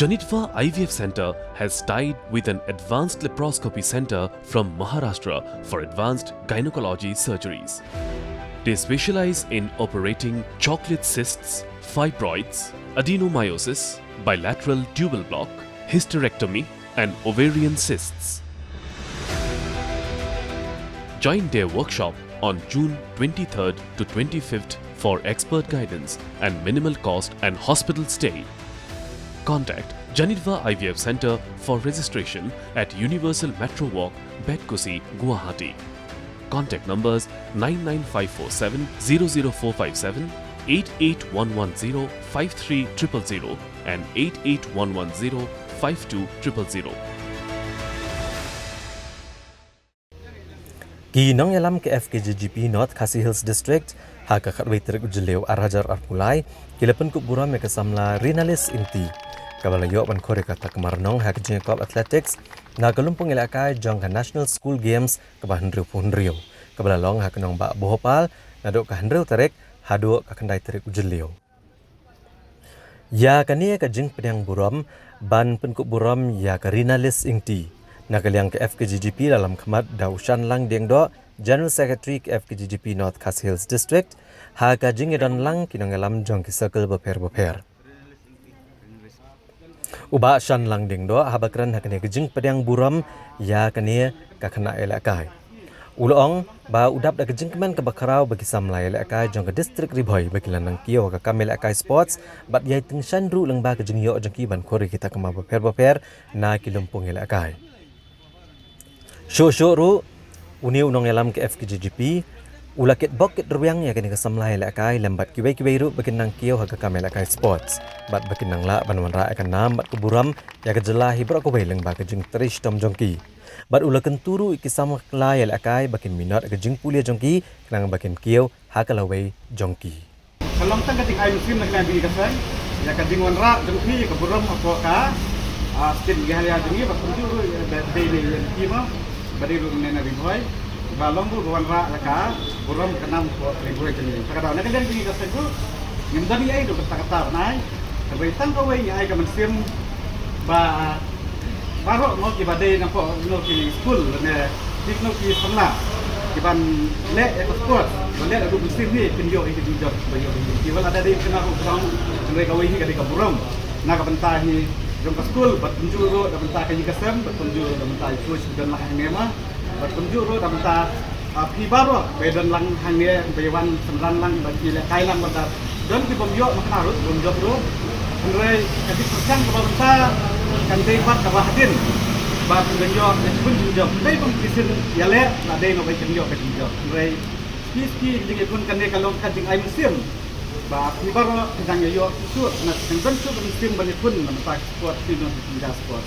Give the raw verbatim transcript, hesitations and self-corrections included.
Janitva I V F Center has tied with an advanced laparoscopy center from Maharashtra for advanced gynecology surgeries. They specialize in operating chocolate cysts, fibroids, adenomyosis, bilateral tubal block, hysterectomy, and ovarian cysts. Join their workshop on June twenty-third to twenty-fifth for expert guidance and minimal cost and hospital stay. Contact Janitva I V F Center for registration at Universal Metro Walk, Betkusi, Guwahati. Contact numbers nine nine five four seven zero zero four five seven, eight eight one one zero five three triple zero, and eight eight one one zero five two triple zero. Ki nongïalam ka F K G G P North Khasi Hills District ha ka khatwei tarik u Jylliew ar hajar arphew lai ki la pynkup burom ïa ka samla Rinalis Ingti kaba la ïoh ban khur ïa ka takma rnong ha ka jingïakop athletics na ka lympung ïalehkai jong ka National School Games kaba hynriewphew hynriew kaba la long ha ka nongbah Bhopal naduh ka hynriew tarik haduh ka khyndai tarik u Jylliew. Ïa kane ka jingpdiang burom ban pynkup burom ïa ka Rinalis Ingti na ka liang ka F K G G P la lam khmat da u Shanlang Diengdoh, General Secretary ka F K G G P North Khasi Hills District, ha ka jingïadon lang ki nongïalam jong ki circle bapher bapher. U Bah Shanlang Diengdoh haba kren ha kane ka jingpdiang burom ïa kane ka khynnah ïalehkai, u la ong ba u dap da ka jingkmen kaba khraw ba ki samla ïalehkai jong ka district Ri Bhoi ba ki la nang kiew ha ka kam ïalehkai sports bad ïai tyngshaiñ ruh lyngba ka jingïoh jong ki ban khur ïa ki takma bapher bapher na ki lympung ïalehkai. Shuh shuh ruh une u nongïalam ka F K G G P u la kitbok kitrwiang ïa kane ka samla ïalehkai lem bad kiwei kiwei ruh ba kin nang kiew ha ka kam ïalehkai sports bad ba kin nang lah ban wanrah ïa ka nam bad ka burom ïa ka jylla hi baroh kawei lyngba ka jingtrei shitom jong ki. Bad u la kyntu ruh ïa ki samla ïalehkai ba kin minot ïa ka jingpule jong ki khnang ba kin kiew ha ka lawei jong ki. Ka long tang ka jingai mynsiem na ka liang jong ngi ka seng ïa ka jingwanrah jong phi ïa ka burom hapoh ka, ah, state Meghalaya jong ngi, bad kumjuh ruh ïa ka dei ne ïa ki ma ba dei ruh ne na Ri Bhoi ba long ruh ka wanrah ïa ka burom ka nam hapoh Ri Bhoi jong ngi. Te ka daw na ka liang jong ngi ka seng ruh ngim don ei ei ruh kata kata ban ai, hynrei tang kawei ngi ai ka mynsiem ba baroh ngo kiba dei napoh kino kino ki skul ne kino ki samla kiban leh ïa ka sport, ban leh ïa ka mynsiem hi, kin ïoh ïa ka jingjop ba ïoh ïa ka jingjop. Wat la da dei kane ruh ka dang, hynrei kawei hi ka dei ka burom na ka bynta hi jong ka skul, bad kumjuh ruh na ka bynta ka ïing ka sem, bad kumjuh ruh na ka bynta i coach ba don lang hangne ma, bad kumjuh ruh na ka bynta Ah, phi baroh ba ïadon lang hangne, ba ïawan synran lang, ba ki lehkai lang, ba don ki bym ïoh makna ruh, bym jop ruh. Hynrei ka jingpyrshang kaba mynta kan dei pat kaba hadien ba phin ïoh ka jingïakhun jingjop. Dei bym shisien ïaleh la dei noh ba phin ïoh ka jingjop. Hynrei shisha ka jingïakhun kane ka long ka jingai mynsiem ba phi baroh phi dang ïoh shuh shuh, na ka jingdon shuh ka mynsiem ban ïakhun na ka bynta ka sport, phi don ka jingja sport.